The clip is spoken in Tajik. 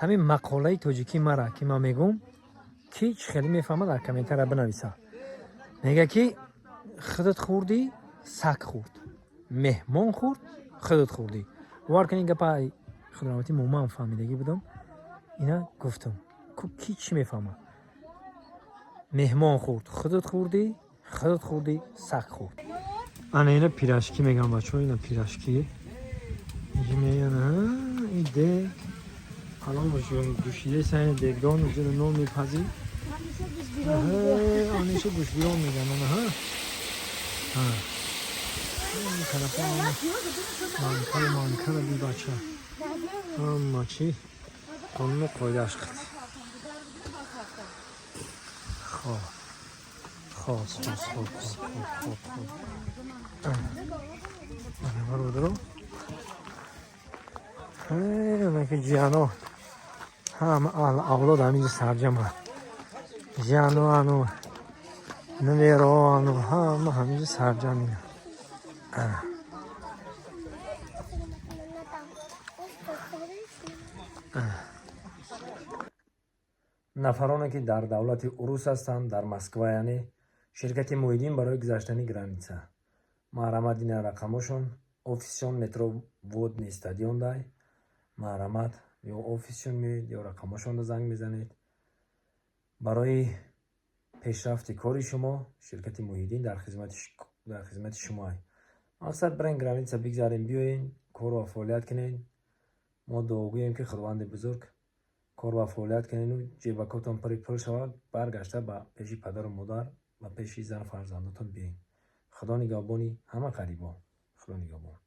Ҳамин мақолаи тоҷикӣ мара, ки ман мегӯм, ки чӣ хеле мефаҳмад, дар комментария бинависа. Мега, ки худат хӯрдӣ, саг хӯрд, меҳмон хӯрд, худат хӯрдӣ. Бовар кунед, ин гапа худраҳматӣ момаам фаҳмидагӣ будам, ина гуфтам. Ки чӣ мефаҳмад? Меҳмон хӯрд, худат хӯрдӣ, худат хӯрдӣ, саг хӯрд. Ана ина пирожки мегам, бачаҳо, ина пирожки инҷа меян. Ин дег алон гӯшидаи дегдон, инҷа нон мепазӣ. Аниша гӯшбирон меган. Ана ин тарафа манкаю манкара би, бача, ҳама чӣ қонуну қоидааш қит. Хоб, хоб, хоб, хоб, хоб, хоб, хоб. Ана, бародаро, анаки ҷиано, ҳама аҳл авлод ҳаминҷа сарҷама, ҷиано, ану наверо, ану ҳама ҳаминҷа сарҷам ина. Ана. Нафароне, ки дар давлати урус ҳастанд, дар Москва, яъне ширкати Муҳиддин барои гузаштани граница, марҳамат, ина рақамошон. Офисшон метро Водный стадион дай. Марҳамат, ё офисшон меоед, ё рақамошонро занг мезанед. Барои пешрафти кори шумо ширкати Муҳиддин дар хизмати шумоай. Мақсад, бирен, граница бигзарем, биёен, кору ва фаъолият кунед. Мо дуогӯем, ки Худованди бузург кор ва фаъолият кунену ҷебакотон пури пул шавад, баргашта ба пеши падару модар, ба пеши зану фарзандотон биёед. Худо нигаҳбони ҳама ғарибон. Худо нигаҳбон.